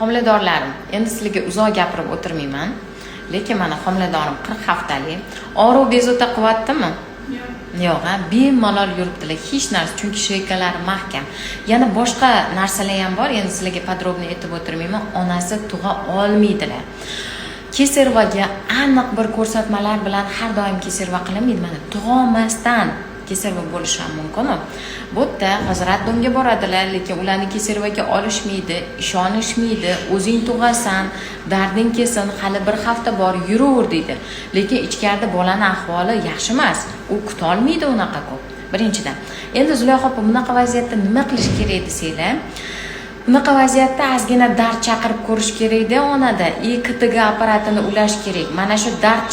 Homiladorlarim, endi sizlarga uzoq gapirib o'tirmayman, lekin mana homiladorim 40 haftalik. Og'riq bezovta qilyaptimi? Yo'q. Yo'q, ha, bemalol yuribdilar, hech narsa, chunki шейка lari mahkam. Yana boshqa narsalar ham bor, endi sizlarga подробно aytib o'tirmayman. Onasi tug'a olmaydilar. Кесарево ga aniq bir ko'rsatmalar bilan har doim кесарево qilinmaydi. Mana, tug'olmasdan кесарево bo'lishi ham mumkin. Bu yerda hozir роддом ga boradilar, lekin ularni кесарево ga olishmaydi, ishonishmaydi. "O'zing tug'asan, darding kelsin, hali bir hafta bor, yuraver", deydi. Lekin ichkarida bolani ahvoli yaxshi emas, u kutolmaydi unaqa ko'p. Birinchidan, endi "Zulayho opa, bunaqa vaziyatda nima qilish kerak?" desanglar, bunaqa vaziyatda ozgina dard chaqirib ko'rish kerakda onada и КТГ apparatini ulash kerak. Mana shu dard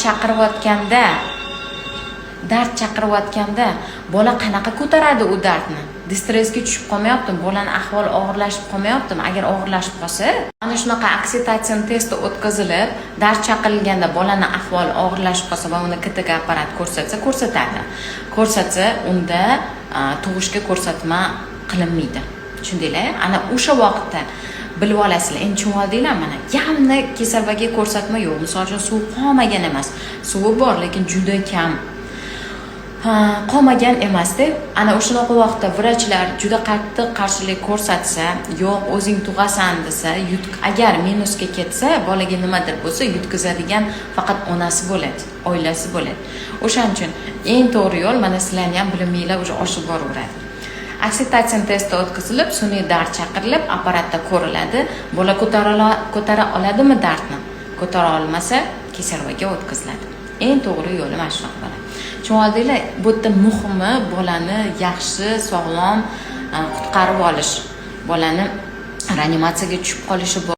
chaqirayotganda bola qanaqa ko'taradi u dardni? Distressga tushib qolmayaptimi? Bolani ahvoli og'irlashib qolmayaptimi? Agar og'irlashib qolsa, mana shunaqa oksitotsin testi o'tkazilib, dard chaqirilganda bolani ahvoli og'irlashib qolsa va uni КТГ apparat ko'rsatsa, ko'rsatadi, ko'rsatsa, unda tug'ishga ko'rsatma qilinmaydi, tushundinglar? Ana o'sha vaqtda bilib olasizlar. Endi tushunib oldinglar. Mana, явно кесарево ga ko'rsatma yo'q. Misol uchun, suv qolmagan emas, suvi bor, lekin juda kam. Ha, qolmagan emasda. Ana o'shanaqa vaqtda vrachlar juda qattiq qarshilik ko'rsatsa, "Yo'q, o'zing tug'asan", desa, agar minusga ketsa, bolaga nimadir bo'lsa, yutqizadigan faqat onasi bo'ladi, oilasi bo'ladi. O'shaning uchun eng to'g'ri yo'l, mana sizlarni ham biliminglar уже oshib boraveradi, oksitotsin testi o'tkazilib, sun'iy dard chaqirilib, apparatda ko'riladi, bola ko'tara oladimi dardni. Ko'tara olmasa, кесарево ga o'tkaziladi. Eng to'g'ri yo'li mana shunaqa bo'ladi, tushunib oldinglar? Bu yerda muhimi bolani yaxshi, sog'lom qutqarib olish. Bolani reanimatsiyaga tushib qolishi bor.